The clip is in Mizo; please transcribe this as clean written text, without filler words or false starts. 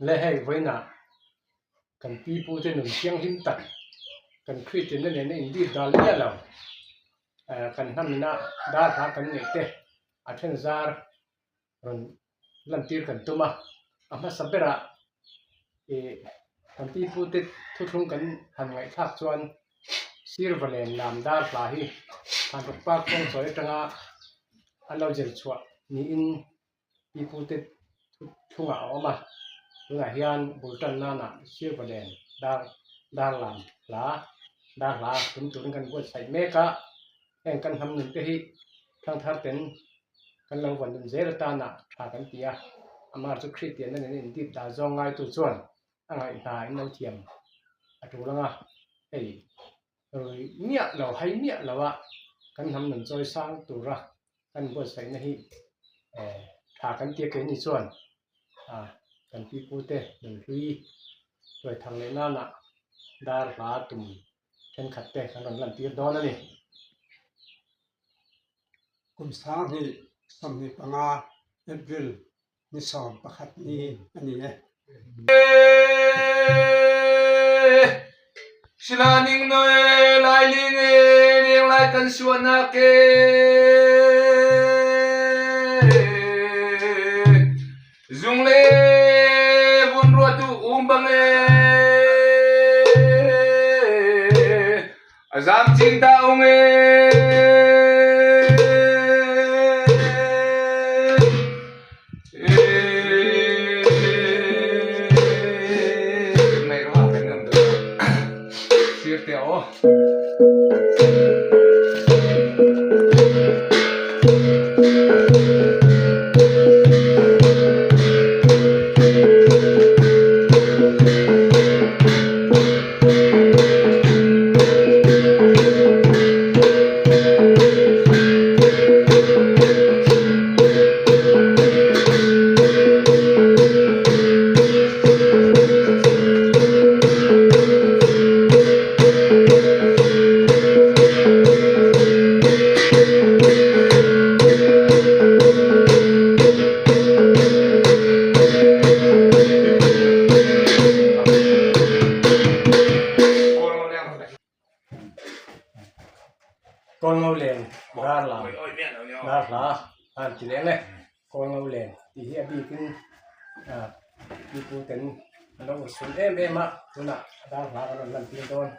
Le hei vawiinah kan pi pu te nun thianghlim tak kan Kristianna nena inbik dal miah lo kan hnamina dar hla kan neih te a then zar rawn lantir kan tum a, a hmasa berah ih kan pi pu te thuthlung kan han ngaihthlak chuan sirva len lam dar hla hi Thanruk Park kawngchawi atanga an lo zir chhuah niin pi pu te thuthlungah a awm a, tunah hian bul tan nana sirva len dar dar lam hla dar hla tum turin kan buatsaih mek a, heng kan hnam nun te hi thangthar ten kan lo vawn nun zel atana tha kan ti a, amah chu Kristianna nena indip dah zawng ngaitu chuan a ngaihhna in lo thiam a tul ang a, hei rui miah lo hai miah lo a kan hnam nun chawi sang tura kan buatsaihna hi eh tha kan tia keini chuan ah kan pipute nun hlui tuai thang leh nana dar hla tum thenkhat te kan rawn lantir dawn a ni. Kum 2025 April ni 11 ni a ni e. Sinaning noe lailing e leng lai kan suahnak e zung le vun ruah tu um bang e A zaam cing ta ung e. Sir te aw. Kawl ngo len dar lam dar hla a han ti leh ang e kawl ngo len tih hi a bikin ah mipu ten an lo urhsun em em a tunah dar hla kan rawn lan tir dawn.